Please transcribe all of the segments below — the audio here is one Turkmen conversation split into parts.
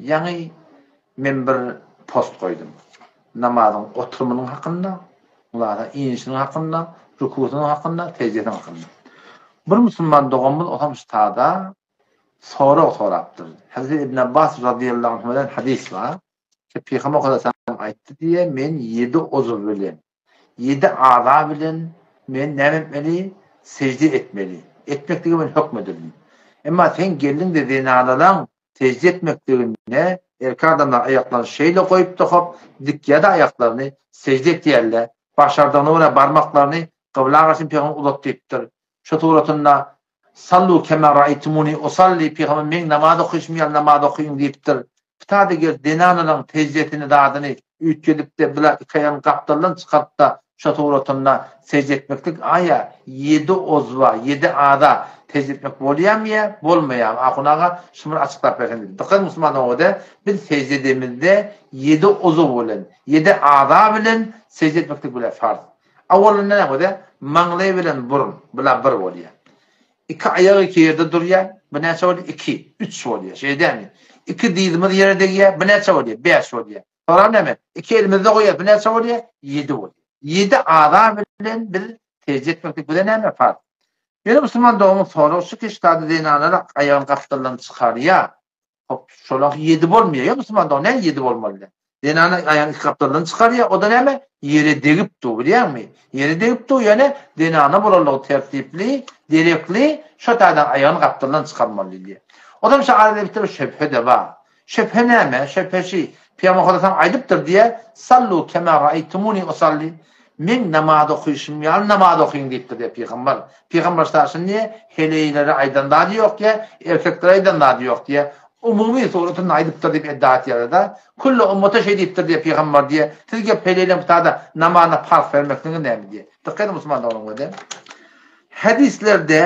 Ýaňy men bir post goýdum. Namazyň oturymynyň hakynda, mulasa inişiniň hakynda, rukusynyň hakynda, seždesiniň hakynda. Bir musulman doganymyz otam ştada sorag sorapdyr. Hazreti Ibn Abbas razyýallahu anhudan hadys bar. Ki Pygamber sallallahu aýtdy diýe, men ýedi uzuw bilen Ýedi aza bilen men näme etmeli? Sežde etmeli. Etmeklige men hökm edildim. Emma sen geldiň-de zenanalaň sežde etmekliginde erkek adamlar aýaklaryny şeýle goýup-da hop, dikýär-de aýaklaryny, sežde etýärler. Başardygyna görä barmaklaryny kybla garşy pygamber uzat diýipdir. Şu suratynda Sallu kema raýtumuni usalli pygamber meň namaz okyşym ýaly namaz okyň diýipdir. Pitada gelip zenanalaň seždesini zadyny üýtgedipde bular iki aýagyny gapdaldan çykarypda şo suratynda sežde etmeklik aýa ýedi ozwa ýedi aza sežde etmek bolýamy ýa bolmaýamy ahun aga şuny bir açyklap berseň diýdi. Dykgat musulman dogada biz sežde edemizde ýedi uzuw bilen ýedi aza bilen sežde etmeklik bile farz. Awalynda näme bolýar? Maňlaý bilen burun, bular bir bolýar. Iki aýak iki ýerde durýar. Bu näçe bolýar? Iki, üç bolýar. Şeýle dälmi? Iki dyzymyz ýere degýär. Bu näçe bolýar? Bäş bolýar. Soňra näme? Iki elimizde goýýar. Bu näçe bolýar? Ýedi bolýar. Ýedi aza bilen biz sežde etmeklik bize näme farz? Ýöne musulman doganymyz sorag şu ki, ştada zenanlar aýagyny gapdaldan çykarýar. Hop, şolaňky ýedi bolmaýar. Ýa musulman dogan, näme ýedi bolmaly? Zenana aýagyny iki gapdaldan çykarýar, o-da näme? Ýere degip dur, bilýäňmi? Ýere degip dur, ýöne zenana bolanlygy tertipli, derekli, şo taýdan aýagyny gapdaldan çykarmaly diýilýär. Onam şo arada bitir şübhe-de bar. Şübhe näme? Şübhe şi, Pygamber Hudaýam aýdypdyr diýýär, Sallu kema raýtumuni usalli. Meň namaz okyşym ýaly namaz okyň diýipdir diýýär pygamber. Pygamber şaşyn diýýär, heleýlere aýdan zady ýok diýýär, erkeklere aýdan zady ýok diýýär. Umumy suratynda aýdypdyr diýip edda atýarlar-da. Külli ummata şeý diýipdir diýýär pygamber diýýär. Siz gelip heleýleň sada namazyna parh bermekligiňiz näme diýýär. Dykgat ediň musulman doganlar. Hadislerde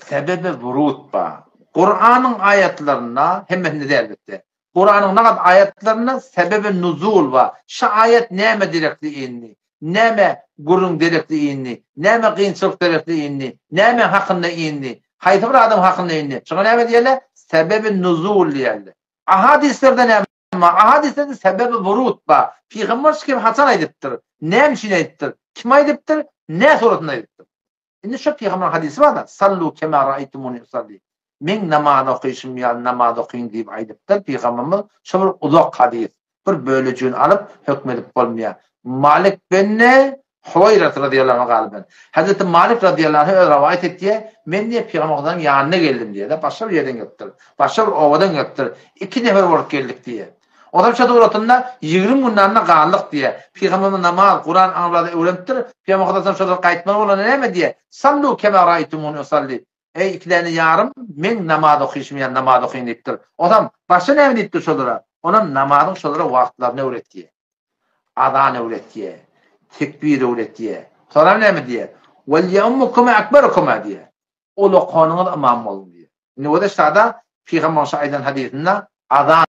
sebebi wurud bar. Kuranyň aýatlarynda hemmesinde däl elbetde. Kuranyň nagat aýatlarynda sebebi nuzul bar. Şu aýat näme derekli indi? Näme gürrüň derekli indi? Näme kynçylyk derekli indi? Näme hakynda indi? Haýsy bir adam hakynda indi? Şoňa näme diýerler? Sebebi nuzul diýerler. Ahadislerde näme bar? Ahadislerde sebebi wurud bar. Pygamber şu kim haçan aýdypdyr? Näme üçin aýdypdyr? Kim aýdypdyr? Nä suratynda aýdypdyr? Indi şo pygamberiň hadysy bar-da, Sallu kema raýtumuni usalli. Meň namaz okyşym ýaly namaz okyň diýip aýdypdyr pygamberimiz. Şo bir uzak hadys. Bir bölejigini alyp höküm edip bolmaýar. Malik benne Huwaýrat razyýallahu anhu galyban. Hazreti Malik razyýallahu anhu öz rowaýat etýär, Men diýýär pygamberimiziň ýanyna geldim diýýär-de, başga bir ýerden gelipdir. Başga bir obadan gelipdir. Iki nefer bolup geldik diýýär. Ozal şo suratynda 20 günden galdyk diýýär. Pygamberimiz namaz, Kuran aňrada öwrenipdir. Pygamber Hudaýdan şolar gaýtmaly bolanda näme diýýär? Sallu kema raýtumuni usalli. Eý iki däne ýarym meň namaz okyşym ýaly namaz okyň diýipdir. Ozam başga näme diýipdir şolara? Onam namazyň şolara wagtlaryny öwretýär. Azan öwretýär. Tekbir öwretýär. Soňam näme diýýär? Wal ýeummukum akbarukum diýýär. Ulakanyňyz ymam bolun diýýär. Indi o-da şada Pygamberimiziň aýdan hadysynda azan.